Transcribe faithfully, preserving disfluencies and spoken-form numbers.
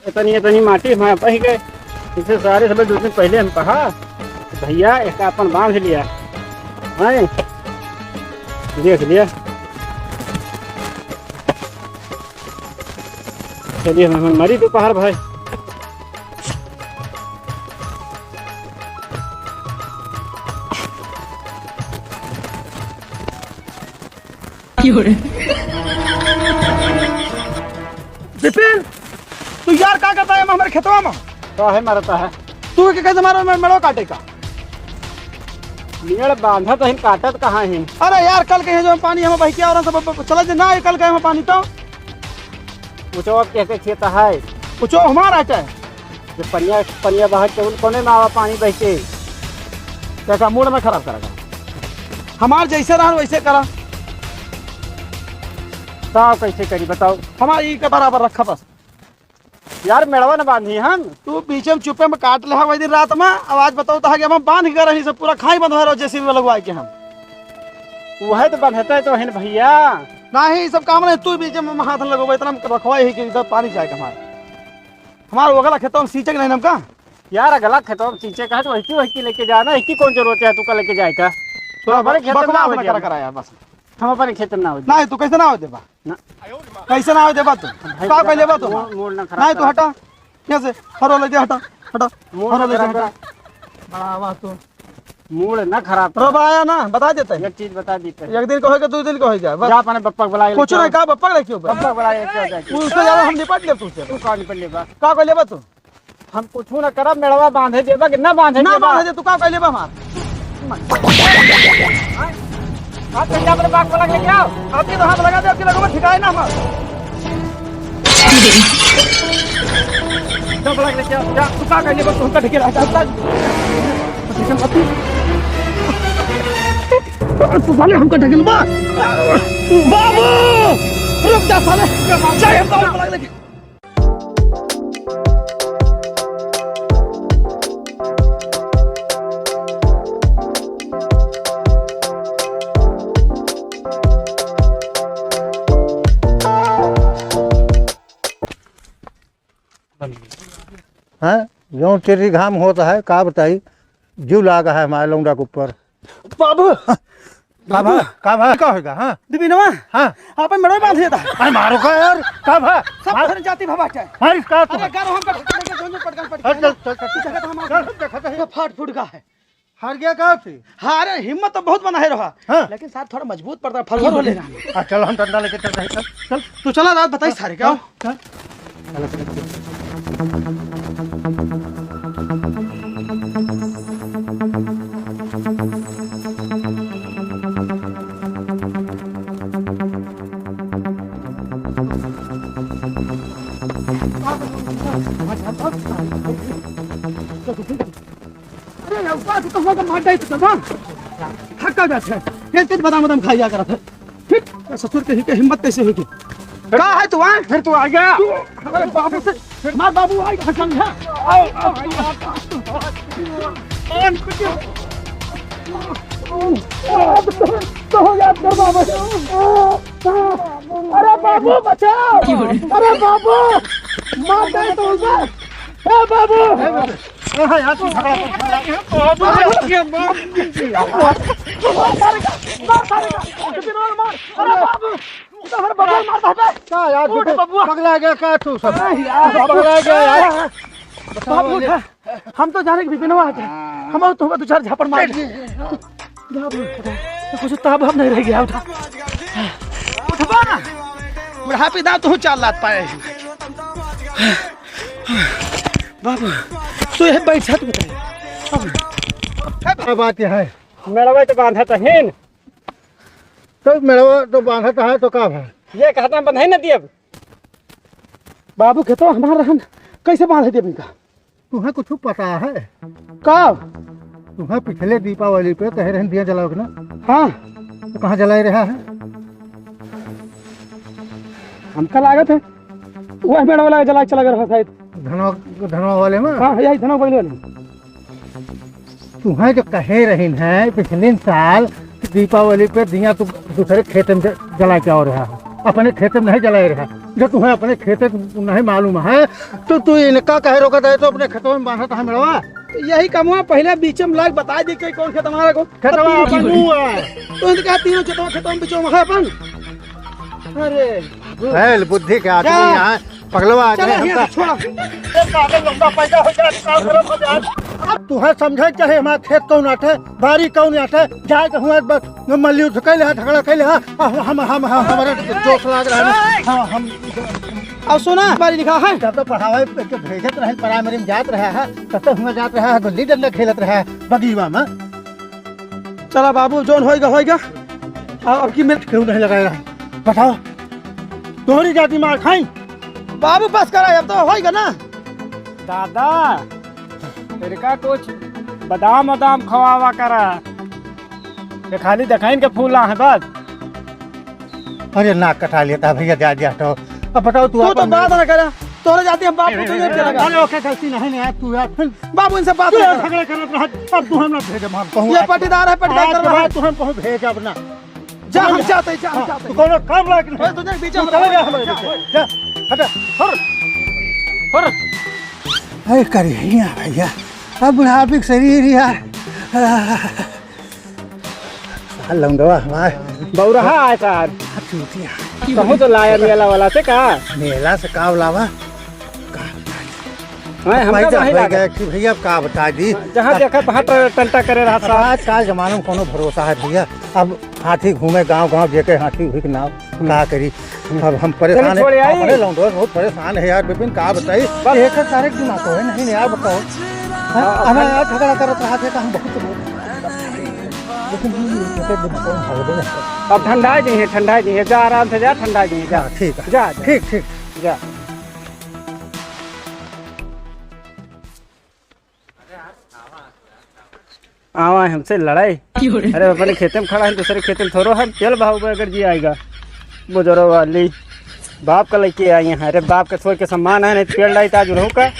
इतनी, इतनी माटी में बह गए। इसे सारे सब दो दिन पहले हम कहा, "भैया, इसका अपन बांध लिया।" हैं? देख लिया। चलिए, हम, हम मरी दोपहर भाई। विपिन, तू यार का करता है हमारे खेतवा में? काहे मारता है? तू के कैसे मारो, मैं मेड़ो काटे का? मेड़ बांधत हन, काटत कहाँ हन? अरे यार, कल के जो पानी हम बह के और सब चला जे ना, कल के हम पानी तो उचो अब के खेत है? उचो हमारा है। जे पनिया, पनिया बहत के उन कोने में आवा पानी बह के। देखा, मूड ना खराब करा। हमार जैसे रहन वैसे करा। बताओ कैसे करी, बताओ। हमार ई के बराबर रखा बस। यार, मेड़वा न बांधी हम। तू बीचे में चुप्पे में काट ले हा वही दिन रात में। अब आज बताओ तो कि हम बांध के रही सब पूरा खाई बंधवा रहो जेसीबी लगवा के हम। वह तो बंधते तो हन भैया। नहीं, ई सब काम नहीं, तू बीचे में हाथ न लगो, इतना रखवा ही कि इधर पानी जाए हमारे। हमार वो अगला खेतवा में सींचे के नहीं हमका? यार, अगला खेतवा में सींचे का है तो वही, वही लेके जाना, इसकी कौन जरूरत है तू का लेके जाए का? थोड़ा हमारे खेत में बकवास ना हो ना जाए। करा, करा यार, बस। हम अपने खेत में ना हो जाए। नहीं, तू कैसे ना हो देबा? ना। कैसे ना हो देबा तू? भाई, का पहले बा तू? मूड, मूड ना खराब नहीं, तू करा। हटा। यहाँ से हरो ले जा, हटा, हटा। मूड हरो ना ले जा, खराब हटा। करा। बड़ा आवाज तू। मूड ना खराब रो करा। बा आया ना, बता देते हैं। एक चीज बता देते हैं। एक दिन कहेगा, दो दिन कहेगा, बस। जा अपने बप्पा को बुला के कुछ लेके ना आओ। कहा, बप्पा लेके आओ, बस। बप्पा बुला के लेके आओ जाके। तू उससे ज्यादा हम निपट ले तुझसे। तू का निपट लेबा? का कहले बा तू? हम कुछ ना करब, मेड़वा बांधे देबा कि ना बांधे ना देबा? बांधे दे, तू का कहले बा हमार? हाथ पे जा, अपने बाप को लग लेके आओ। आपके तो हाथ लगा दे, आपके लगवा ठिकाए ना हमार। जा, बुला के लेके आओ, जा, तू का कहले बा, तू हमका ढकेला, जा, जा। तू साले हमका ढकेल बा। बाबू, रुक जा साले, जा, हमका बुला के लेके हैं? जौन तेरी घाम होत है, का बताई, जीव लाग है हमारे लौंडा के ऊपर। बाबू! का भा? बाबू! का भा? का होगा, हाँ? बिपिनवा? हाँ। आपन मेड़वा बांध लेता। अरे मारो का यार, का भा? सब मार। घर जाति भा बाटे। मार इसका तू। अरे गारो हमका ढकेल के जोन पटकन पटकन। चल, चल, चल, चल। इस जगह तो हमार चल, हम देखत है। फाट फूट गा है। हार गया का से? हारे, हिम्मत तो बहुत बना है रहा। हाँ। लेकिन सार थोड़ा मजबूत पड़ता, फलफल हो ले रहा। हाँ, चल, हम डंडा लेके चल रहे, चल, चल। तू चला, रात बताई सारे का। चल। अरे यार, ऊपर से तो हम लोग मार जाए तो चलवा। थक जात है। तेज तेज बादाम वादाम खाई जा करत है। फिर ससुर के ही के हिम्मत कैसे होगी? का है तू, हाँ? फिर तू आ गया। तू हमारे बाबू से, हमारे बाबू आए घर समझा। आओ, आओ, आओ। तो याद कर बाबू। अरे बाबू बचाओ। अरे बाबू, मार जाए तो उधर। ए बाबू। हाँ, यार, तू झगड़ा कर। बाबू, ये मार दीजिए। मार सारे का, मार सारे का। मार, मार। अरे बाबू, तू तो हर बगल मार दे बे। का यार, उठ तू बबुआ। पगला गया का तू सब? नहीं यार। पगला गया यार। बाबू उठा। हम तो जाने के बिपिनवा आ जाए। हम तो दो चार झापड़ मार ले। बाबू उठा। कुछ ताब हम नहीं रह गया, उठा। उठबा ना। बुढ़ापी दा तू चाल लात पाए। बाबू, तू यह बैठ जा, तू बताइए। क्या बात है? मेड़वा तो बांधत हन। तो मेड़वा तो बांधत है, तो का भा? ये कहता हम बंधाई न दियब। बाबू, खेतवा हमार रहन, कैसे बांध दियब इनका? तुम्हें कुछ पता है? का? तुम्हें पिछले दीपावली पे कहे रहन दिया जलाओ के ना? हाँ। तो कहाँ जलाए रहा है? हमका लागत है, वह मेड़वा वाला जला के चला गया रहा शायद। धनवा, धनवा वाले में? हाँ, यही धनवा वाले में। तुम्हें जो कहे रही है पिछले साल दीपावली पे दिया तू दूसरे खेत में ज-, जला के और रहा है। अपने खेते में नहीं जलाए रहा। जब तुम्हें अपने खेते को नहीं मालूम है, तो तू इनका कहे रोकत है, तो अपने खेतों में बांधत है मेड़वा। तो यही कमवा पहले बीच में लाग बता दे कि कौन खेत हमारा को। खेतवा अपन मुंह है। तो इनका तीनों खेतवा खेतों में बिचों में है अपन। अरे। बैल बुद्धि के आदमी जा। यहाँ पगलवा चल, आदमी यहाँ हमका। से छोड़ा। ए, पागल लौंडा पैदा हो जाए, काम गलत हो जाए। अब तुहें समझे चाहे हमारा खेत कौन आटे, बारी कौन आटे, जाए के हुआ बस, मल्ली उठ कैले हा, झगड़ा कैले हा, आ, हम, हम, हम, हमारे जोश लाग रहा है। हाँ, हम अब सुना, बारी लिखा है। तब तो पढ़ावे पे के भेजत रहे, प्राइमरी में जात रहा है, तब तो हुआ जात रहा है, गुल्ली डंडा खेलत रहा है बगीवा में। चला बाबू, जोन होइगा, होइगा। आ, अब की मिनट क्यों नहीं लगाया? बताओ, तोहरी जाति मार खाई? बाबू, बस करा, अब तो होइगा ना। दादा, तेरे का कुछ बादाम वादाम खवावा करा। ये खाली देखाइन के फूला है बस। अरे, नाक कटा लेता भैया, जा, जा, हटो। अब बताओ, तू तू तो अपन बात ना करा, तोरे जाति हम बाप को तो ये लगा। अरे, ओके, गलती नहीं, नहीं, तू यार, फिर बाबू, इनसे बात तू ना यार करा। झगड़ा करत रहा, अब तू हमरा भेजे, हम कहूँ ये आज, पट्टीदार है, पट्टीदार आज कर के रहा है। बाद तू हम कहूँ भेज अब ना। जा, हम जाते हैं, जा, हम हाँ, जाते तू हैं। कोनो काम लायक नहीं। ए, तू जा, बीच तू में चले जा, रहो। हमारे जा। पीछे। जा, हटा, हर, हर। अरे, करिया भैया, अब बुढ़ापे के शरीर यार। आ, लौंडवा हमार। बौरहा है सार। आ, चूतिया। कहूँ तो लाया मेला वाला से का? मेला से का लावा? का? हाँ, हमका भाई तो जा, वही भाई लागत। गए कि भैया, अब का बता दी? जहाँ अब देखा, तहाँ ट-, टंटा करे रहा अब साहब। आजकल जमाना में कोनो भरोसा है भैया? अब हाथी घूमे गांव गांव, जेके हाथी हुई के नाव, हम्म। का करी? अब हम परेशान चलिए, छोड़े हैं, आई। अपने लौंडो बहुत परेशान है यार विपिन, का बताई? बस। एक तारीख दिमाग को है नहीं यार, बताओ। हाँ, हाँ, अब अना हम यार झगड़ा करत रहा थे तो हम बहुत रो-, लेकिन ये एक दिमाग को हम भगवे नहीं। अब ठंडा जी है, ठंडा जी है, जा आराम से जा, ठंडा जी है, जा। हाँ, ठीक है। जा, जा। ठीक, ठीक। जा। आवा हमसे लड़ाई। क्यों रे? अरे, अपने खेते में खड़ा है, दूसरे खेते में थोड़ो है। चल बाबू, अगर जी आएगा, बुजुर्ग वाली, बाप का लेके आई है। अरे, बाप का छोड़ के सम्मान है, नहीं तो पेड़ लाई ताज रहू का।